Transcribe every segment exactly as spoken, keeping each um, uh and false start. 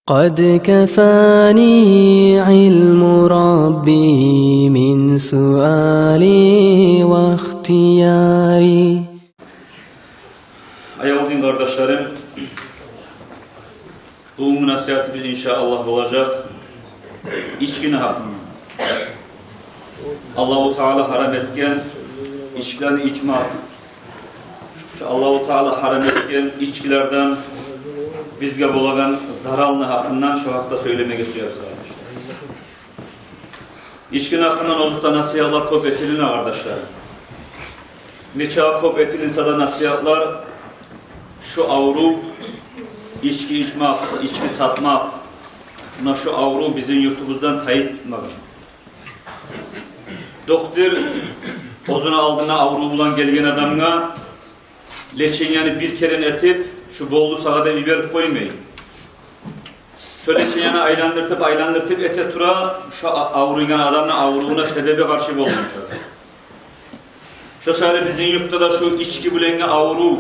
قد كفاني علم ربي من سؤالي واختياري. Аявлу дин къардашларым, бугюнгю насигьатыбыз, иншааллагь, болажакъ ичкини гьакъында. Аллагьу Таала гьарам этген ичкилени ичмек. Шо Аллагьу Таала гьарам этген ичкилерден бизге болагъан заралны гьакъындан, шо гьакъда сёйлемеге сюебиз, къардашлар. Ичкини гьакъындан озокъда насигьатлар кёп этилине, къардашлар. Нече кёп этилинсе де насигьатлар, шо аврув, ички ичмек, ички сатмакъ, муна шо аврув бизин юртубуздан тайып тутмагъан. Дохтур оьзюню алдына аврув булан гелген адамгъа леченияны бир керен этип, шо болду сагъа деп йиберип къоймай. Шо леченияны айландыртып, айландыртып эте тура, шо а-, авруйгъан адамны аврувуна себеби къаршы болмай. Шо саялы бизин юртда да шо ички булангъы аврув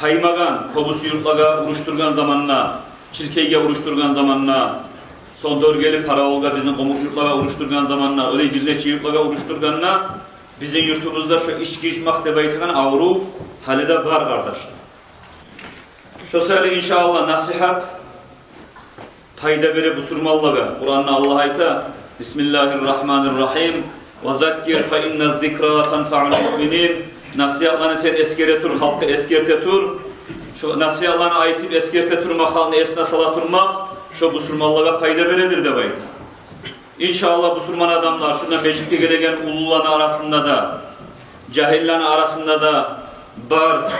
таймагъан, кёбюсю юртлагъа урушдургъан заманда, Чиркейге урушдургъан заманда, сонг дёргели Паравулгъа, бизин къумукъ юртлагъа урушдургъан заманда, олай бир нече юртлагъа урушдургъанда, бизин юртубузда шо ички ичмек деп айтагъан аврув гьали де бар, къардашлар. Шо саялы, иншааллагь, насигьат пайда бере бусурманлагъа. Къуранда Аллагь айта: بسم الله الرحمن الرحيم وذكر فإن الذكرى تنفع المؤمنين. Насигьатланы сен эсгере тур, халкъгъа эсгерте тур. Шо насигьатланы айтып, эсгерте турмакъ, халкъны эсине сала турмакъ, шо бусурманлагъа пайда бередир деп айта. Иншааллагь, бусурман адамлар, шунда межитге гелеген уллуланы арасында да, жагьиллени арасында да бар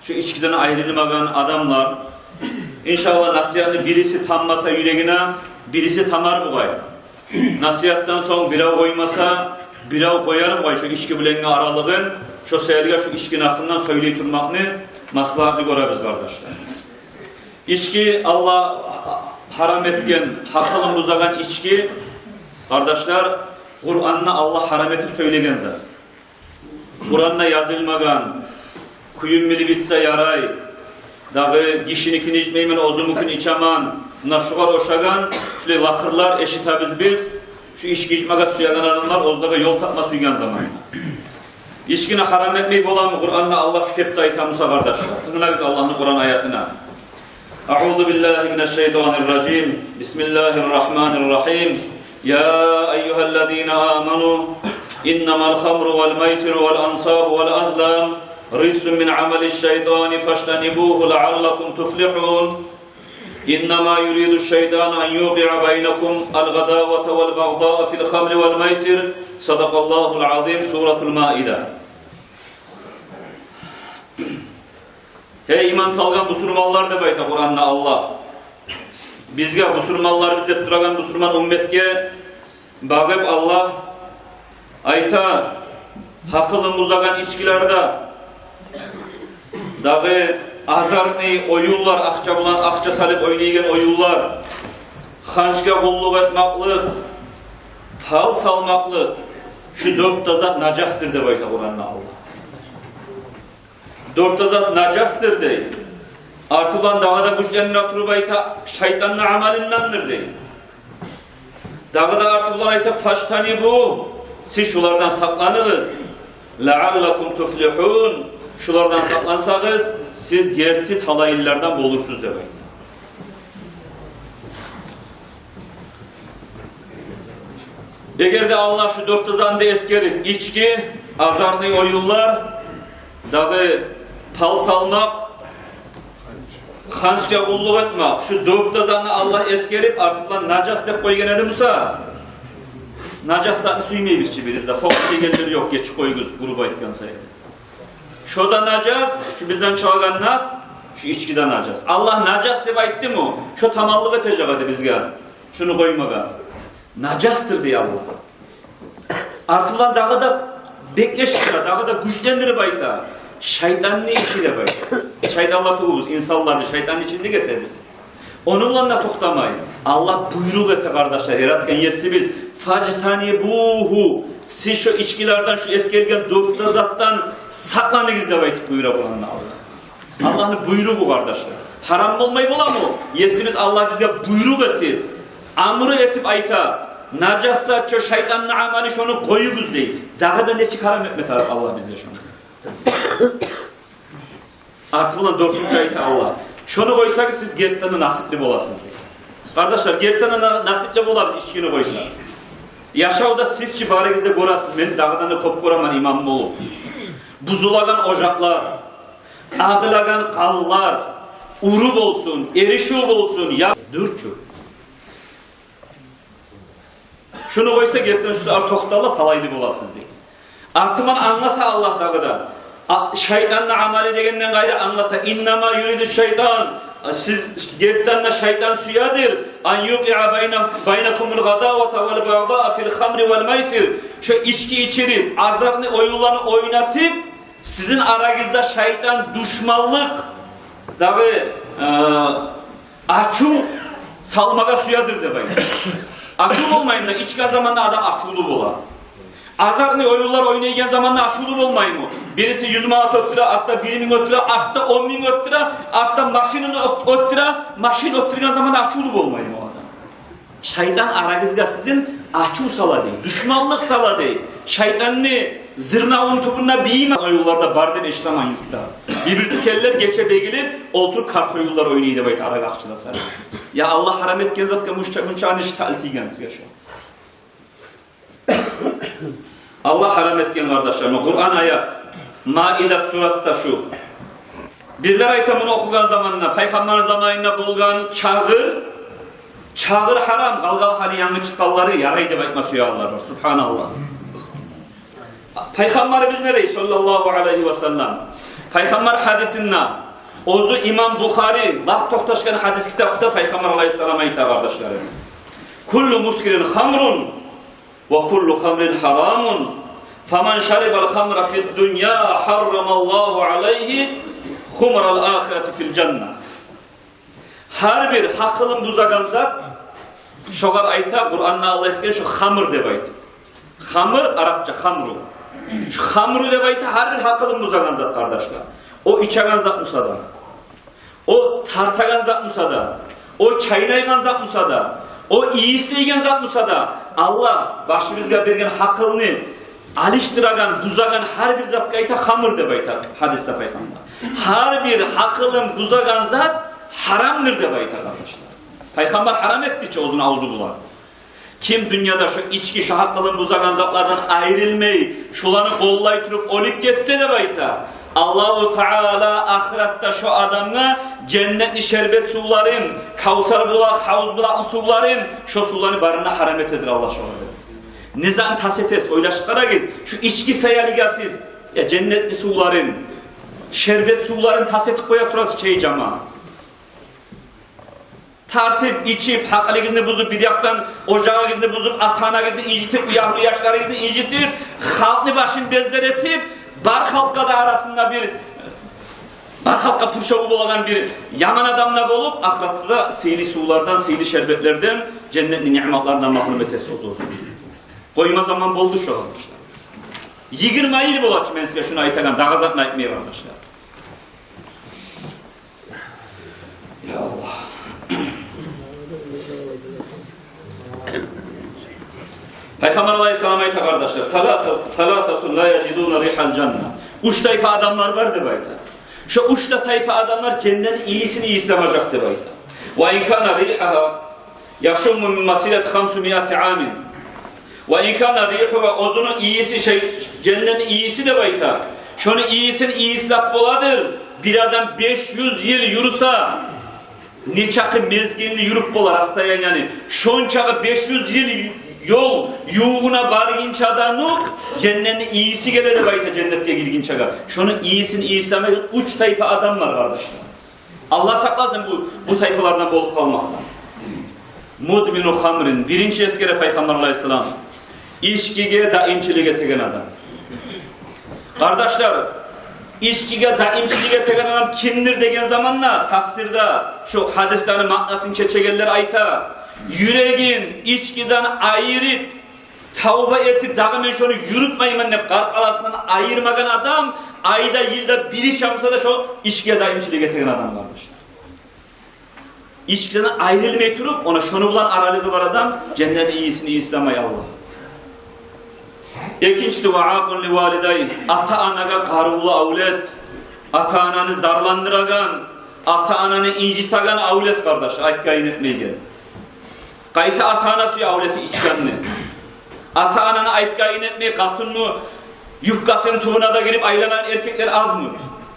шо ичкиден айрылмагъан адамлар. Иншааллагь, насигьатны бириси таммаса юрегине, бириси тамар бугъай. Насигьатдан сонг бирев къоймаса, бирев къояр бугъай шо ички булангъы аралыгъын. Шо саялы шо ичкини гьакъындан сёйлей турмакъны маслагьатлы гёребиз, къардашлар. Ички, Аллагь гьарам этген, гьакъылын бузагъан ички, къардашлар, Къуранда Аллагь гьарам этип сёйлеген зат. Къуранда язылмагъан, кююн билип ичсе ярай, дагъы гишиникин ичмеймен, оьзюмнюкин ичемен, муна шогъар ошагъан шулай лакъырлар эшитебиз биз. Шо ички ичмеге сюеген адамлар оьзлеге ёл тапма сюйген заман. Ичкини гьарам этмей боламы? Къуранда Аллагь шо кепде айта буса, къардашлар. Тынглагъыз Аллагьны Къуран аятына. أعوذ بالله من الشيطان الرجيم. بسم الله الرحمن الرحيم. يا أيها الذين آمنوا إنما الخمر والميسر والأنصاب والأزلام رجس من عمل الشيطان فاجتنبوه لعلكم تفلحون. إنما يريد الشيطان أن يوقع بينكم العداوة والبغضاء في الخمر والميسر. صدق الله العظيم. سورة المائدة. Гьей, иман салгъан бусурманлар, деп айта Къуранда Аллагь. Бизге, бусурманларбыз деп турагъан бусурман умметге багъып Аллагь айта: гьакъылын бузагъан ичкилер де, дагъы азартный оюнлар, акъча булан, акъча салып ойнайгъан оюнлар, ханчгъа къуллукъ этмакълыкъ, пал салмакълыкъ, шу дёрт де зат нажасдыр, деп айта Къуранда Аллагь. Дёрт де зат нажасдыр дей. Арты булан дагъы да гючлендире туруп айта, шайтанны амалындандыр дей. Дагъы да арты булан айта: فاجتنبوه, сиз шулардан сакъланыгъыз. لعلكم تفلحون, шулардан сакълансагъыз, сиз герти талайлылардан болурсуз, деп айта. Эгер де Аллагь шу дёрт де затны да эсгерип, ички, азартный оюнлар, дагъы пал салмакъ, ханчгъа къуллукъ этмек, шу дёрт де затны Аллагь эсгерип, арты булан нажас деп къойгъан эди буса, нажас затны сюймейбиз чи биз де. Хокъ дегенлер ёкъ, гечип къоюгъуз, грубо айтгъан сайын. Шо да нажас, шу бизден чыгъагъан нас, шу ички де нажас. Аллагь нажас деп айтдымы, шо таманлыкъ этежек эди бизге шуну къоймагъа. Нажасдыр дей Аллагь. Арты булан дагъы да беклешдире, дагъы да гючлендирип айта: шайтанны иши, деп айта. Шайтанлар тюгюлбюз, инсанлар да шайтанны ичинде гетебиз. Ону булан да токътамай, Аллагь буйрукъ эте, къардашлар, яратгъан Есибиз: فاجتنبوه, сиз шо ичкилерден, шо эсгерген дёрт де затдан сакъланыгъыз, деп айтып буюра Къуранда Аллагь. Аллагьны буйругъу, къардашлар. Гьарам болмай боламы? Есибиз Аллагь бизге буйрукъ этип, амру этип айта: «Нажасат шо, шайтанны амалы, шону къоюгъуз», — дей. Дагъы да нечик гьарам этме тарыкъ Аллагь бизге шону? Арты булан дёртюнчю айта Аллагь: «Шону къойсагъыз, сиз гертиден де насипли боласыз», — дей. Къардашлар, гертиден де на-, насипли болабыз ичкини къойса. Яшавда сиз чи барыгъыз да гёресиз, мен дагъыдан да кёп гёремен имам болуп. Бузулагъан ожакълар, агъылагъан къанлар, уру болсун, эришив болсун, я дюрчю. Шуну къойса, гертиден шулар токътала, талайлы боласыз, дей. Артындан англата Аллагь дагъы да. А, шайтанны амалы дегенден къайры англата: «Иннама юриду шайтан». Сиз, гертиден де шайтан сюедир. «Ан юкъиа байна, байнакумул гъадавата вал багъдаа фил хамри вал майсир». Шо ички ичирип, азартный оюнланы ойнатып, сизин арагъызда шайтан душманлыкъ, дагъы, э, ачув салмагъа сюедир деп айта. Ачув болмаймы? Ичген заманда адам ачувлу бола. Азартный оюнлар ойнайгъан заманда ачувлу болмаймы? Бириси юз манат оьттюре, артда бир минг оьттюре, артда он минг оьттюре, артда машинин оьт-, оьттюре, машин оьттюрген заманда ачувлу болмаймы о адам? Шайтан арагъызгъа сизин ачув сала, дей, душманлыкъ сала, дей. Шайтанны зырнавун тюбюнде бийиме оюнлар да бар деп эшитемен юртда. Бир-бир тюкенлер гече бегилип олтуруп карт оюнлар ойнай деп айта, арагъы акъча да сара. Я Аллагь гьарам этген затгъа мунча, мунча нечик тиеген сизге шо? Аллагь гьарам этген, къардашлар, Къуран аят, Маидат суратда шу. Бирлер айта, муну охугъан заманда, пайхаммар заманында болгъан чагъыр, чагъыр гьарам, къалгъан гьали янгы чыкъгъанлары ярай деп айтма сюе алар. Субгьаналлагь. Пайхаммарыбыз не дей, саллаллагьу алайгьи ва саллам? Пайхаммар гьадисинде, оьзю имам Бухари лап токъташгъан гьадис китапда пайхаммар алайгьиссалам айта, къардашларым: «Куллу мускирин хамрун, ва куллу хамрин гьарамун. Фаман шарибал хамра фид дунья, гьаррамаллагьу алайгьи хумрал ахирати фил жанна». Гьар бир гьакъылын бузагъан зат, шогъар айта, Къуранда Аллагь эсгере шо хамр деп айта. Хамр, арапча хамру. Шо хамру деп айта гьар бир гьакъылын бузагъан зат, къардашлар. О ичеген зат буса да, о тартагъан зат буса да, о чайнайгъан зат буса да, о ийислейген зат буса да, Аллагь башыбызгъа берген гьакъылны алышдырагъан, бузагъан гьар бир затгъа айта хамр деп айта гьадисде пайхаммар. Гьар бир гьакъылын бузагъан зат гьарамдыр деп айта, къардашлар. Пайхаммар гьарам этди чи оьзюню авзу булан. Ким дюньяда шо ички, шо гьакъылын бузагъан затлардан айрылмай, шоланы къоллай туруп оьлюп гетсе деп айта, Аллагьу Таала ахыратда шо адамгъа женнетни шербет сувларын, Кавсар булакъ, гьавуз булакъны сувларын, шо сувланы барын да гьарам этедир Аллагь шогъар деп. Не затны тас этесиз, ойлашып къарагъыз. Шу ички саялыгъа сиз, я женнетни сувларын, шербет сувларын тас этип къоя турасыз, чей жамаат, сиз. Тартып, ичип, гьакъылыгъызны бузуп, бир якъдан ожагъыгъызны бузуп, ата-анагъызны инжитип, уьягьлю яшларыгъызны инжитип, халкъны башын бездер этип, бар халкъгъа да арасында бир, бар халкъгъа пуршаву болагъан бир яман адам да болуп, ахыратда да сыйлы сувлардан, сыйлы шербетлерден, женнетни ниъматларындан магьрюм этесиз оьз-оьзюгюзню. Къойма заман болду шо, къардашлар. Йигирма йыл бола чы мен сизге шуну айтагъан, дагъы затны айтмай, къардашлар. Я Аллагь. Пайхаммар алайгьиссалам айта, къардашлар: «Саласа-, саласатун ла яжидуна ригьал жанна». Уьч тайпа адамлар бар деп айта. Шо уьч де тайпа адамлар женнетни ийисин ийислемежек деп айта. «Ва ин кана ригьугьа яшумму мин масирати хамсимиати амин». «Ва ин кана ригьугьа», оьзюню ийиси, шей, женнетни ийиси деп айта. Шону ийисин ийислеп боладыр бир адам беш юз йыл юрюсе. Нечакъы мезгилни юрюп бола, расстоянияны. Шончакъы беш юз йыл ёл ювугъуна баргъынчадан окъ женнетни ийиси геле деп айта, женнетге гиргинчеге. Шону ийисин ийислемеген уьч тайпа адам бар, къардашлар. Аллагь сакъласын бу, бу тайпалардан болуп къалмакъдан. «Мудмину хамрин», биринчи эсгере пайхаммар алайгьиссалам, ичкиге даимчилик этеген адам. Къардашлар, ичкиге даимчилик этеген адам кимдир деген заманда, тафсирде шу гьадислени маънасын чечегенлер айта: юрегин ичкиден айырып, тавба этип, дагъы мен шону юрютмеймен деп, къаркъарасындан айырмагъан адам, айда, йылда бир иш болса да, шо ичкиге даимчилик этеген адам, къардашлар. Ичкиден айрылмай туруп, она шону булан аралыгъы бар адам женнетни ийисин ийислемей, Аллагь. Экинчиси, ва акъун ли валидайгь, ата-анагъа къарывлу авлет, ата-ананы зарландырагъан, ата-ананы инжитеген авлет, къардаш, айт къайын этмейген. Къайсы ата-ана сюе авлети ичгенни? Ата-ананы айт къайын этмей, къатынны юбкасыны тюбюне де гирип айланагъан эркеклер азмы?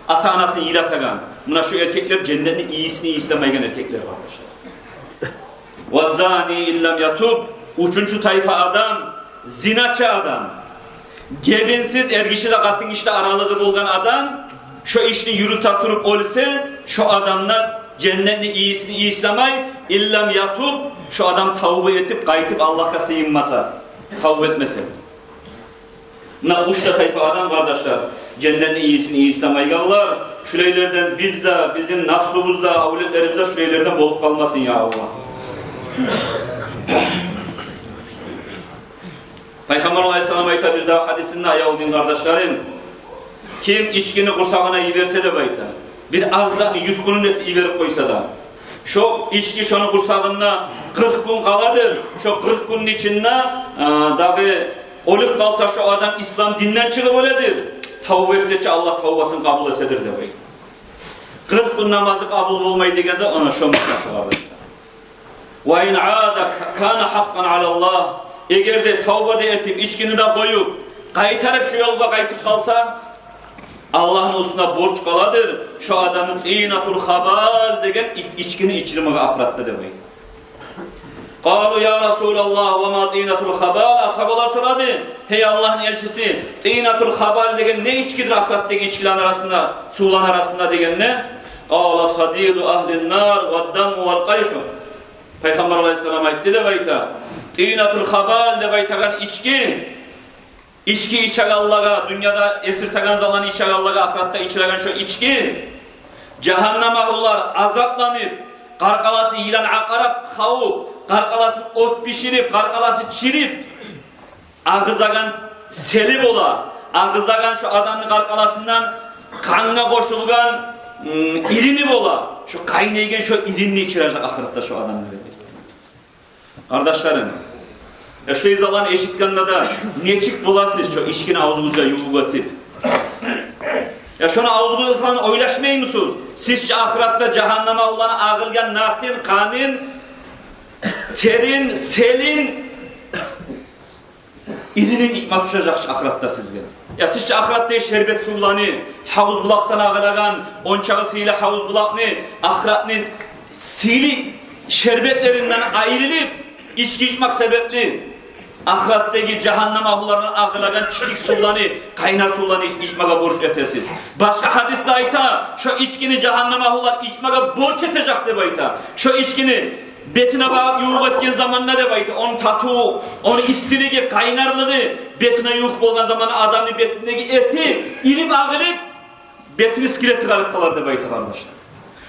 Ата-анасын йылатагъан. Муна шу эркеклер женнетни ийисин ийислемейген эркеклер, къардашлар. Ва зани ин лам ятуб, уьчюнчю тайпа адам, зиначы адам. Гебинсиз, эргиши де, къатынгиши де аралыгъы болгъан адам, шо ишни юрюте туруп оьлсе, шо адам да женнетни ийисин ийислемей, ин лам ятуб, шо адам тавба этип, къайтып Аллагьгъа сыйынмаса, тавба этмесе. Муна уьч де тайпа адам, къардашлар, женнетни ийисин ийислемейгенлер. Шулайлардан биз де, бизин наслубуз да, авлетлерибиз де шулайлардан болуп къалмасын, я Аллагь. Пайхаммар алайгьиссалам айта бир дагъы гьадисинде, аявлу дин къардашларым, ким ичкини къурсагъына йиберсе деп айта, бир аз затны, ютгъунун этип йиберип къойса да, шо ички шону къурсагъында къыркъ гюн къаладыр. Шо къыркъ гюнню ичинде, а, дагъы оьлюп къалса, шо адам ислам динден чыгъып оьледир. Тавба этсе чи, Аллагь тавбасын къабул этедир деп айта. Къыркъ гюн намазы къабул болмай деген зат, она шо маънасы, къардашлар. Ва ин ада кана гьакъкъан алаллагь. Эгер де тавба да этип, ичкини де къоюп, къайтарып шо ёлгъа къайтып къалса, Аллагьны уьстюне борч къаладыр шо адамны тинатул хабал деген и-, ичкини ичирмеге ахыратда деп айта. Къалу, я Расулаллагь, ва ма тинатул хабал? Асгьабалар сорады: гьей Аллагьны элчиси, тинатул хабал деген не ичкидир ахыратдагъы ичкилени арасында, сувланы арасында дегенде, къала, садиду агьлин нар ва дамму вал къайгьу. Пайхаммар алайгьиссалам айтды деп айта, тинатул хабал деп айтагъан ички, ички ичегенлеге, дюньяда эсиртеген затланы ичегенлеге ахыратда ичилеген шо ички, жагьаннам агьлулар азапланып, къаркъарасы йылан-акъарап хавуп, къаркъарасын от биширип, къаркъарасы чирип, агъызагъан сели бола, агъызагъан шо адамны къаркъарасындан къангъа къошулгъан, м, ирини бола. Шо къайнайгъан шо иринни ичирежек ахыратда шо адам деп. Къардашларым, я шо затланы эшитгенде де нечик боласыз, шо ичкини авзугъузгъа ювукъ этип? Я шону авзугъузгъа салгъанны ойлашмаймысыз? Сизче ахыратда жагьаннам агьлуланы агъылгъан насын, къанын, терин, селин, иринин ичме тюшежек чи ахыратда сизге? Я сизче ахыратда шербет сувланы, гьавуз булакъдан агъылагъан, ончакъы сыйлы гьавуз булакъны, ахыратны сыйлы шербетлеринден айрылып, ички ичмек себепли, ахыратдагъы жагьаннам агьлулардан агъылагъан чирик сувланы, къайнар сувланы ич-, ичмеге борч этесиз. Башгъа гьадисде айта, шо ичкини жагьаннам агьлулар ичмеге борч этежек деп айта. Шо ичкини бетине багъып ювукъ этген заманда деп айта, ону татыву, ону иссилиги, къайнарлыгъы бетине ювукъ болгъан заманда адамны бетиндеги эти ирип агъылып, бетини скелети къалып къалар деп айта, къардашлар.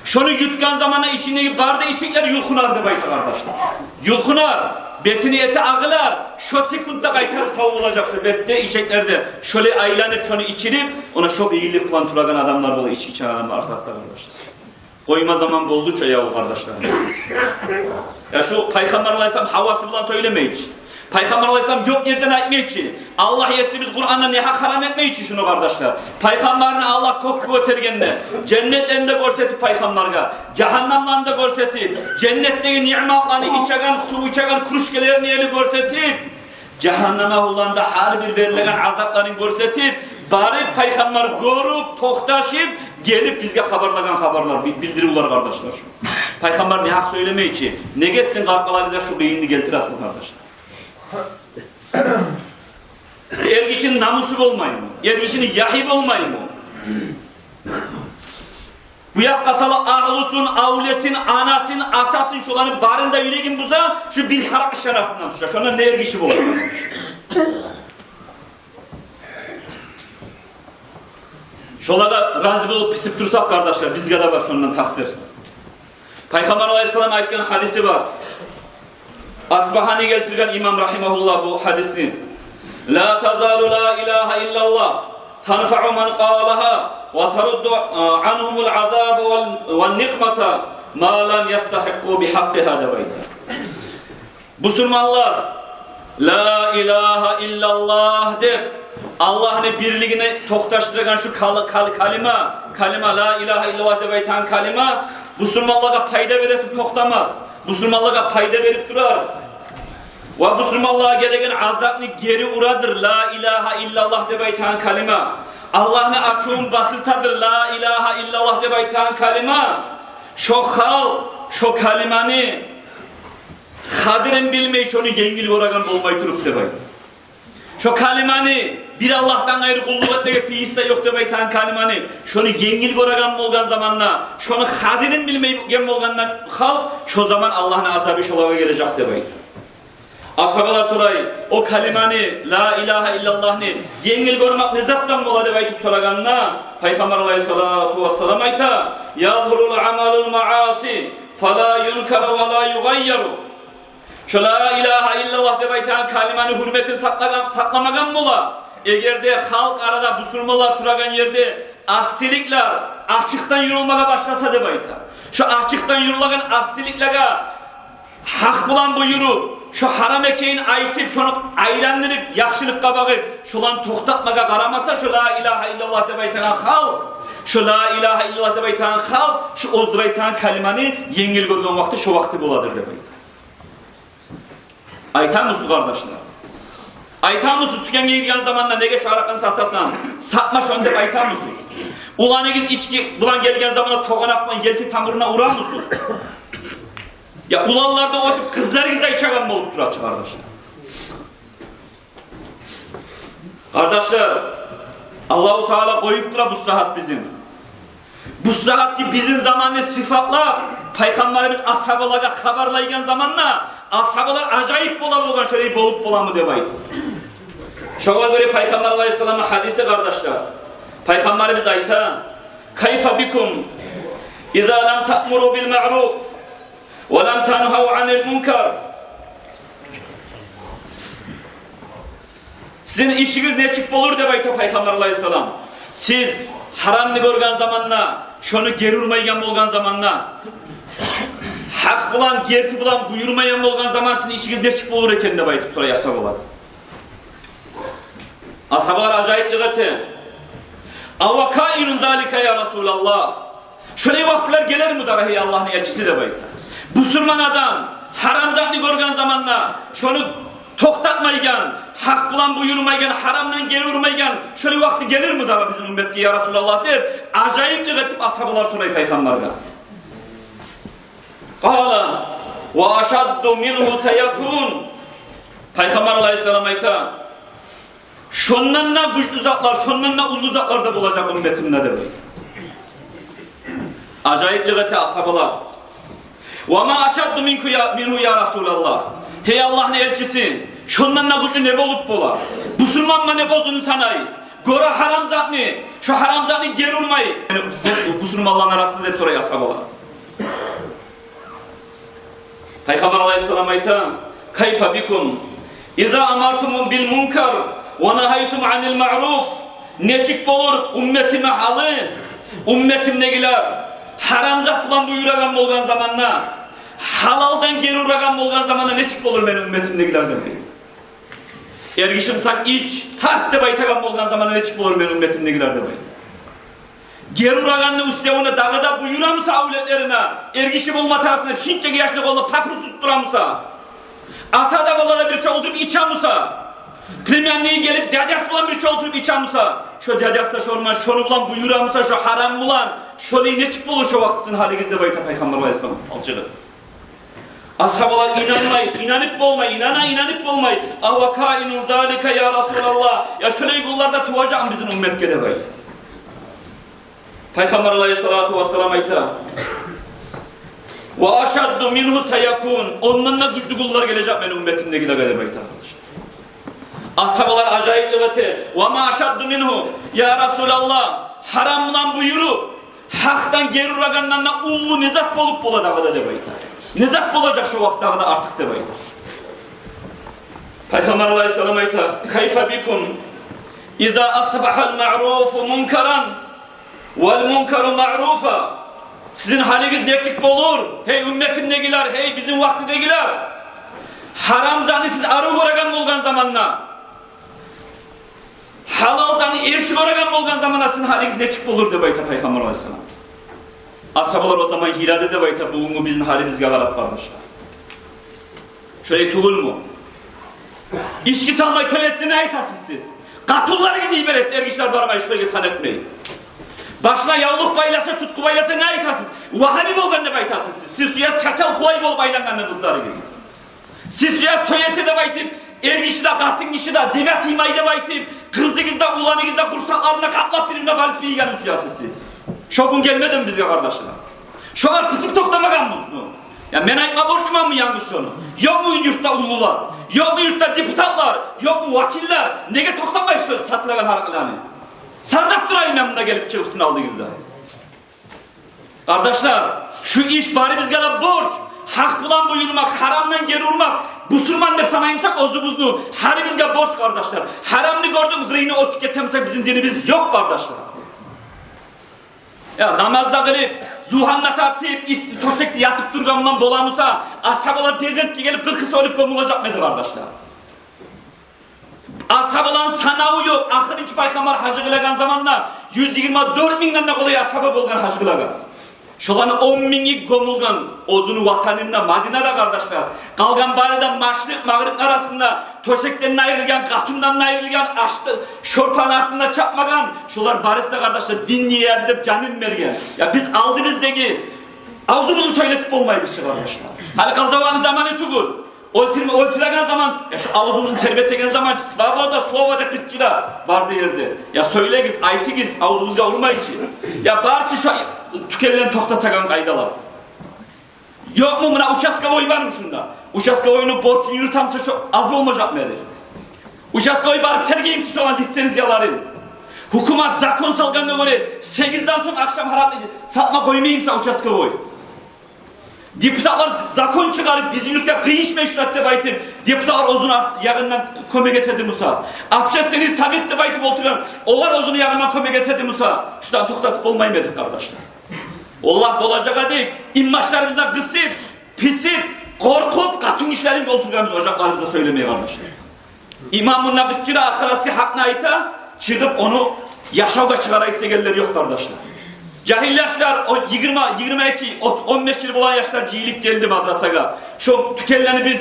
Шону ютгъан заманда ичиндеги бары да ичеклер юлкъунар деп айта, къардашлар. Юлкъунар, бетини эти агъылар, шо секундда къайтарып сав болажакъ шо бетде, ичеклерде. Шолай айланып, шону ичирип, она шо бийирлик булан турагъан адамлар бола, ички ичеген адамлар ахыратда, къардашлар. Къойма заман болду чу, я къардашлар. Я шо Пайхаммар алайгьиссалам гьавасы булан сёйлемей чи. Пайхаммар алайгьиссалам ёкъ ерден айтмай чы. Аллагь есибиз Къуранда негьакъ гьарам этмей чи шуну, къардашлар. Пайхаммарны Аллагь кёкге гётергенде, женнетлерин де гёрсетип Пайхаммаргъа, жагьаннамларын да гёрсетип, женнетдеги ниъматланы, ичеген, сув ичеген кружкаларын ери гёрсетип, жагьаннам агьлуланы да гьар бир берилеген азапларын гёрсетип, барып Пайхаммар гёрюп, токъташып, гелип бизге хабарлагъан хабарлар, би-, билдиривлер, къардашлар, шу. Пайхаммар негьакъ сёйлемей чи. Неге сизин къаркъарагъызгъа шу къыйынны гелтиресиз, къардашлар? Эргишини намусу болмаймы? Эргишини ягьы болмаймы? Бу якъгъа сала агьлюсюн, авлетин, анасын, атасын, шоланы барын да юрегин буза, шу бир гьаракъ шарафындан тюше. Шондан не эргиши болар? Шолагъа рази болуп писип турсакъ, къардашлар, бизге де бар шондан такъсыр. Пайхаммар алайгьиссалам айтгъан гьадиси бар. Асбагьани гелтирген имам рагьимагьуллагь бу гьадисни. Ла тазалу ла илагьа иллаллагь. تنفع من قالها وترد عنهم العذاب وال-، والنقمة ما لم يستحقوا بحقها деп айта. Бусурманлар, ла илагьа иллаллагь деп, Аллагьны бирлигине токъташдырагъан шу кал-, кал-, калима, калима, ла илагьа иллаллагь деп айтагъан калима бусурманлагъа пайда берип токътамас. Бусурманлагъа пайда берип турар. Ва бусурманлагъа гелеген азапны гери урадыр ла илагьа иллаллагь деп айтагъан калима. Аллагьны ачувун басылтадыр ла илагьа иллаллагь деп айтагъан калима. Шо халкъ шо калиманы къадирин билмей, шону енгил гёреген болмай туруп деп айта. Шо калиманы, бир Аллагьдан айры къуллукъ этмеге тийишсе ёкъ деп айтагъан калиманы, шону енгил гёреген болгъан заманда, шону къадирин билмейген болгъанда халкъ, шо заман Аллагьны азабы шолагъа гележек деп айта. Асгьабалар сорай: о калиманы, ла илагьа иллаллагьны енгил гёрмек не затдан бола деп айтып сорагъанда, Пайхаммар алайгьиссалату вассалам айта: يظهر عمل المعاصي فلا ينكر ولا يغير. Шо ла илагьа иллаллагь деп айтагъан калиманы гьюрметин сакълагъан, сакъламагъан бола, эгер де халкъ арада, бусурманлар турагъан ерде асиликлер ачыкъдан юрюлмеге башласа деп айта. Шо ачыкъдан юрюлеген асиликлеге гьакъ булан буюруп, шо гьарам экенин айтып, шону айландырып, яхшылыкъгъа багъып, шоланы токътатмагъа къарамаса, шо ла илагьа иллаллагь деп айтагъан халкъ, шо ла илагьа иллаллагь деп айтагъан халкъ, шо оьзлер айтагъан калиманы енгил гёрген вакъти шо вакъти боладыр деп айта. Айтамысыз, къардашлар? Айтамысыз, тюкенге гирген заманда: «Неге шо аракъны сатасан? Сатма шону», — деп айтамысыз? Уланыгъыз ички булан гелген заманда тогъанакъ булан елти тамурундан урамысыз? Я уланлар да оьтюп, къызларыгъыз да ичеген болуп тура чы, къардашлар. Къардашлар, Аллагьу Таала къоюп тура бу сагьат бизин. Бу сагьатгъы бизин заманны сыфатлап, Пайхаммарыбыз асгьабалагъа хабарлайгъан заманда, асгьабалар ажайып бола болгъан: «Шолай болуп боламы?» — деп айтып. Шогъар гёре Пайхаммар алайгьиссаламны гьадиси, къардашлар. Пайхаммарыбыз айта: «Кайфа бикум иза лам таъмуру бил маъруф ва лам тангьав анил мункар». Сизин ишигиз нечик болур деп айта Пайхаммар алайгьиссалам. Сиз гьарамны гёрген заманда, шону гери урмайгъан болгъан заманда, гьакъ булан, герти булан буюрмайгъан болгъан заман сизин ишигиз нечик болур экен деп айтып сорай асгьабалар. Асгьабалар ажайыплыкъ эте. «Ава каинун залика, я Расулаллагь?» Шолай вакътилер гелерми дагъы, гьей Аллагьны элчиси, деп айта. Бусурман адам гьарам затны гёрген заманда, шону токътатмайгъан, гьакъ булан буюрмайгъан, гьарамдан гери урмайгъан шолай вакъти гелерми дагъы бизин умметге, я Расулаллагь, деп, ажайыплыкъ этип асгьабалар сорай Пайхаммаргъа. Къала: «Ва ашадду мингьу саякун». Пайхаммар алайгьиссалам айта: «Шондан да гючлю затлар, шондан да уллу затлар да болажакъ умметимде», — деп. Ажайыплыкъ эте асгьабалар. «Ва ма ашадду мингьу я, мингьу, я Расулаллагь». Гьей Аллагьны элчиси, шондан да гючлю не болуп бола? Бусурманман деп оьзюн санай, гёре гьарам затны, шо гьарам затны гери урмай. Яни, бусурманланы арасында, деп сорай асгьабалар. Пайхаммар алайгьиссалам айта: «Кайфа бикум иза амартум бил мункар ва нагьайтум анил маъруф?» Нечик болур умметимни гьалы, умметимдегилер гьарам зат булан буюрагъан болгъан заманда, гьалалдан гери урагъан болгъан заманда нечик болур мени умметимдегилер, деп. Эргиши бусанг, ич, тарт деп айтагъан болгъан заманда нечик болур мени умметимдегилер, деп. Гери урагъанны уьстевюне дагъы да буюра буса авлетлерине, эргиши болма тарасына, шинчеги яшны къолуна папирос тутдура буса, ата да бала да бирче олтуруп иче буса, племянниги гелип дядясы булан бирче олтуруп иче буса, шо дядясы да шону булан, шону булан буюра буса, шо гьарам булан, шолай нечик болур шо вакъти сизин гьалигиз, деп айта Пайхаммар алайгьиссалам, талчыгъып. Асгьабалар инанмай, инанып болмай, инана, инанып болмай. «Ава каинун залика, я Расулаллагь? Я шолай гюнлер де туважакъмы бизин умметге?» — деп айта. Пайхаммар алайгьиссалату вассалам айта: «Ва ашадду мингьу саякун». Ондан да гючлю гюнлер гележек мени умметимдегилеге, деп айта. Асгьабалар ажайыплыкъ эте: «Ва ма ашадду мингьу, я Расулаллагь? Гьарам булан буюруп, гьакъдан гери урагъандан да уллу не зат болуп бола дагъы да?» — деп айта. «Не зат болажакъ шо вакъти дагъы да артыкъ?» — деп айта. Пайхаммар алайгьиссалам айта: «Кайфа бикум Иза асбагьал маъруфу мункаран вал мункару маъруфа. Сизин гьалигиз нечик болур, гьей умметимдегилер, гьей бизин вакътидегилер? Гьарам затны сиз арив гёреген болгъан заманда, гьалал затны эрши гёреген болгъан заманда сизин гьалигиз нечик болур деп айта Пайхаммар алайгьиссалам. Асгьабалар о заман йылады деп айта бугюнгю бизин гьалибизге къарап, къардашлар. Шолай тюгюлмю? Ички салмай тёлетсе не айтасыз сиз? Къатынларыгъызны йибересиз, эргишилер бармай, шулайгъа сан этмей. Башына явлукъ байласа, туткъу байласа не айтасыз? Вагьаби болгъан деп айтасыз сиз. Сиз сюесиз чачал къулай болуп айлангъанны къызларыгъыз. Сиз сюесиз тёлете деп айтып, эргиши де, къатынгиши де, деге тиймей деп айтып, къызыгъыз да, уланыгъыз да къурсакъларына къаплап, бир-бирине балыс бийигенни сюесиз сиз. Шо гюн гелмедими бизге, къардашлар? Шолар пысып токътамагъанмы? Я мен айтма борчлуманмы янгыз шону? Ёкъму юртда уллулар? Ёкъму юртда депутатлар? Ёкъму вакиллер? Неге токътамай шо сатылагъан гьаракъланы? Сардап турайым мен мунда гелип чыгъып сизин алдыгъызда. Къардашлар, шу иш барыбызгъа да борч. Гьакъ булан буюрмакъ, гьарамдан гери урмакъ, бусурман деп санаймысакъ оьзюбюзню, гьарибизге борч, къардашлар. Гьарамны гёрдюм, къырыйына оьтюп гетемисек, бизин динибиз ёкъ, къардашлар. Я намаз да къылып, зугьанны да тартып, исси тёшекде ятып тургъан булан боламыса, асгьабалар Дербентге гелип къыркъ киши оьлюп гёмюлежекми эди, къардашлар? Асгьабаланы санаву ёкъ. Ахырынчы Пайхаммар гьаж къылагъан заманда юз йигирма дёрт мингден де къолай асгьаба болгъан гьаж къылагъан. Шоланы он минги гёмюлген оьзюню ватанында, Мадинада, къардашлар. Къалгъан бары да машрикъ, магърибни арасында тёшекден айрылгъан, къатындан айрылгъан, ашны, шорпаны артында чапмагъан. Шолар барысы да, къардашлар, дин ниябыз деп жанын берген. Я биз алдыбыздагъы авзубузну сёйлетип болмайбыз чы, къардашлар. Гьали къазаватны заманы тюгюл. Оьлтюрме, оьлтюреген заман, я шу авзубузну тербетеген заман чы, свобода слова деп къычыра бары да ерде. Я сёйлегиз, айтыгъыз, авзубузгъа урмай чы. Я бар чы шу тюкенлени токътатагъан къайдалар. Ёкъму муна участковой, бармы шунда? Участковойну борчун юрютемисе, шу аз болмажакъмы эди? Участковой барып тергеймисе шоланы лицензияларын? Гьукумат закон салгъангъа гёре сегизден сонг ахшам гьаракъы сатма къоймаймыса участковой? Депутатлар закон чыгъарып, бизин юртгъа къыйышмай шу зат деп айтып, депутатлар оьзюню арт ягъындан кёмек этедимиса? Общественный совет деп айтып олтургъан, олар оьзюню ягъындан кёмек этедимиса? Шуланы токътатып болмаймы эдик, къардашлар? Валлагь, болажакъ эдик, инбашларыбызны къысып, писип, къоркъуп, къатынгишилерибиз олтургъанбыз ожакъларыбызда сёйлемей, къардашлар. Имам мунда къычыра, ахырасгъы гьакъны айта, чыгъып ону яшавгъа чыгъарайыкъ дегенлер ёкъ, къардашлар. Жагьил яшлар, о йигирма, йигирма эки, о-, он беш йыл болгъан яшлар жыйылып гелди мадрасагъа. Шо тюкенлени биз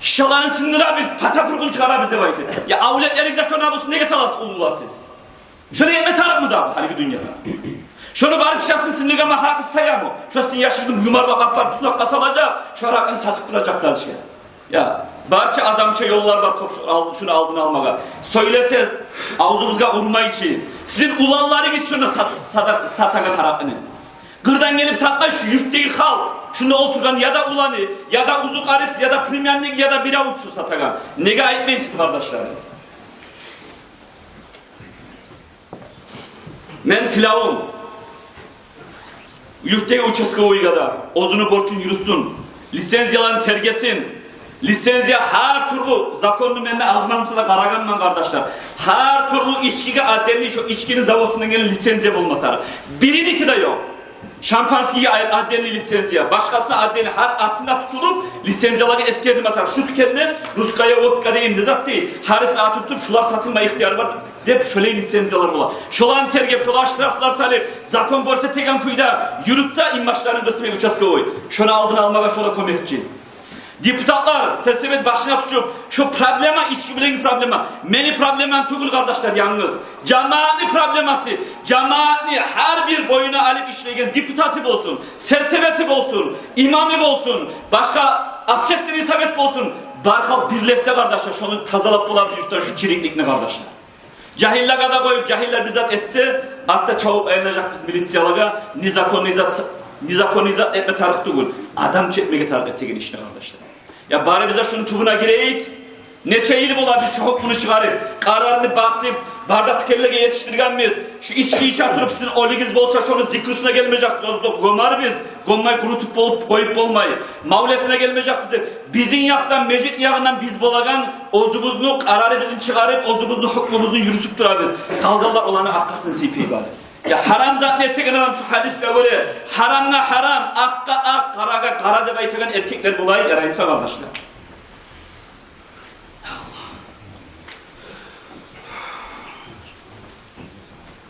шишелерин сындырабыз, пата-пургъун чыгъарабыз деп айтып. Я авлетлеригизге шо намусну неге саласыз, уллулар сиз? Шону этме тарыкъмы дагъы гьалиги дюньяда? Шону барып шишесин сындыргъан ма гьакъы саямы? Шо сизин яшыгъызны юмарлап апарып туснакъгъа салажакъ, шо гьаракъыны сатып турачакъ дальше. Я, барча адамча ёллар бар кёп шу ал-, шуну алдын алмагъа. Сёйлесе, авзубузгъа урмай чы. Сизин уланларыгъыз шуну сат-, сата-, сатагъан гьаракъыны. Къырдан гелип сатмай шу юртдагъы халкъ. Шунда олтургъан я да уланы, я да узукъариси, я да племянниги, я да бирев шу сатагъан. Неге айтмайсыз, къардашлар? Мен тилевюм, юртдагъы участковойгъа да оьзюню борчун юрютсюн, лицензияларын тергесин. Лицензия гьар тюрлю законну мен де аз-маз буса да къарагъанман, къардашлар. Гьар тюрлю ичкиге отдельный, шо ичкини заводундан гелген лицензия болма тарыкъ. Бириники де ёкъ. Шампанскийге ай-, отдельный лицензия, башгъасына отдельный, гьар атына тутулуп, лицензиялары эсгерилме тарыкъ. Шу тюкенде русская водка деген не зат дей, гьарисине ат тутуп, шулар сатылма ихтияры бар деп, шолай лицензиялар бола. Шоланы тергеп, шоланы штрафлар салып, закон гёрсетеген кюйде юрютсе, инбашларын къысмай участковой, шону алдын алмагъа шо да кёмекчи. Депутатлар, сельсовет башына тюшюп, шу проблема ички булангъы проблема. Мени проблемам тюгюл, къардашлар, янгыз. Жамаатны проблемасы. Жамаатны гьар бир боюна алып ишлейген депутаты болсун, сельсовети болсун, имамы болсун, башгъа общественный совет болсун. Бар халкъ бирлешсе, къардашлар, шону тазалап болар юртдан шу чирикликни, къардашлар. Жагьиллеге де къоюп, жагьиллер бир зат этсе, артда чабып айланажакъбыз милициялагъа, незаконный зат, незаконный зат этме тарыкъ тюгюл, адам четмеге тарыкъ этеген ишни, къардашлар. Я барыбыз да шуну тюбюне гирейик. Нече йыл бола биз шу гьукмуну чыгъарып, къарарны басып, Бар да тюкенлеге етишдиргенбиз. Шу ички иче туруп сизин оьлюгюз болса, шону зикрусуна гелмежекбиз. Оьзю де гёмербиз. Гёммей къурутуп болуп, къоюп болмай. Мавлетине гелмежекбиз. Бизин якъдан, межит ягъындан биз болагъан оьзюбюзню къарарыбызны чыгъарып, оьзюбюзню гьукмубузну юрютюп турабыз. Къалгъанлар оланы аркъасын сыйпай бары. Я гьарам затны этеген адам, шу гьадисге гёре, гьарамгъа гьарам, акъгъа акъ, къарагъа къара деп айтагъан эркеклер болайыкъ, яраймыса, къардашлар?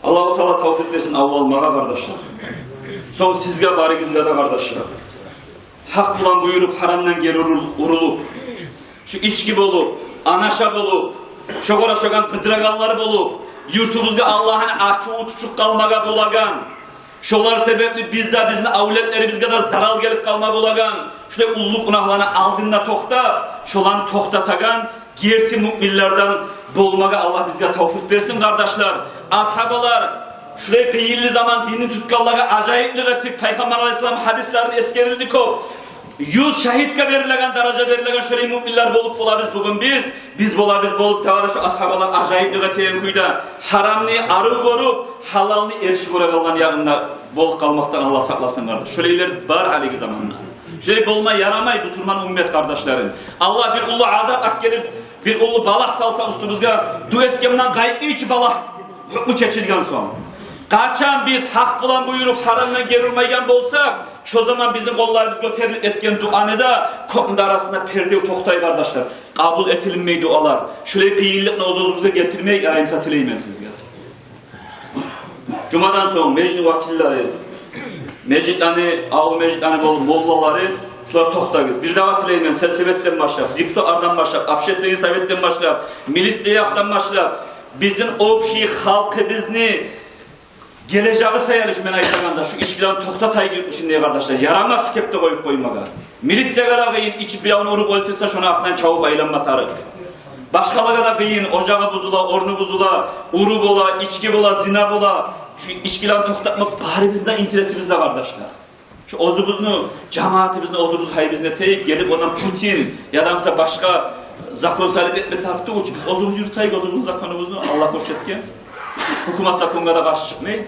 Аллагьу Таала тавфикъ берсин авлалмагъа, къардашлар. Сонг сизге, барыгъызгъа да, къардашлар. Гьакъ булан буюруп, гьарамдан гери урул-, урулуп, шу ички болуп, анаша болуп, шогъар ошагъан къыдырагъанлар болуп, юртубузгъа Аллагьны ачуву тюшюп къалмагъа болагъан, шолар себепли биз де, бизин авлетлерибизге де зарал гелип къалма болагъан, шулай уллу гюнагьланы алдында токътап, шоланы токътатагъан герти муъминлерден болмагъа Аллагь бизге тавфикъ берсин, къардашлар. Асгьабалар шулай къыйынлы заман динни тутгъанлагъа ажайыплыкъ этип, Пайхаммар алайгьиссалам гьадислерин эсгерилди кёп. Юз шагьитге берилеген даража берилеген шолай муъминлер болуп болабыз бугюн биз. Биз болабыз болуп, тавара шу асгьабалар ажайыплыкъ этеген кюйде, гьарамны арив гёрюп, гьалалны эрши гёрегенлени ягъында болуп къалмакъдан Аллагь сакъласын, къардаш. Шолайлар бар гьалиги заманда. Шолай болма ярамай, бусурман уммат, къардашларым. Аллагь бир уллу азап алып гелип, бир уллу балагь салса уьстюбюзге, ду этгенменден къайтмай чы балагь гьукму чечилген сонг. Къачан биз гьакъ булан буюруп, гьарамдан гери урмайгъан болсакъ, шо заман бизин къолларыбыз гётерилип этген дуаны да кёкню де арасында перде токътай, къардашлар. Къабул этилинмей дуалар. Шулай къыйынлыкъны оьз-оьзюбюзге гелтирмейик, яраймыса, тилеймен сизге. Жумадан сонг межитни вакиллери, межитлени, авул межитлени бол-, моллалары, шулар токътагъыз. Бир дагъы тилеймен, сельсоветден башлап, депутатлардан башлап, общественный советден башлап, милиция якъдан башлап, бизин общий халкъыбызны гележеги саялы шу мен айтагъан зат, шу ичкилени токътатайыкъ ичинде, къардашлар. Ярамай шу кепде къоюп къоймагъа. Милициягъа да къыйын, ичип биревню уруп оьлтюрсе, шону артындан чабып айланма тарыкъ. Башгъалагъа да къыйын, ожагъы бузула, орну бузула, уру бола, ички бола, зина бола. Шу ичкилени токътатмакъ барыбызны да интересибизде, къардашлар. Шу оьзюбюзню, жамиятыбызны оьзюбюз гьайыбызны этейик, гелип ондан Путин яда буса башгъа закон салып этме тарыкъ тюгюл чю. Биз оьзюбюз юрютейик оьзюбюзню законубузну, Аллагь гёрсетген. Гьукумат законгъа да къаршы чыкъмай.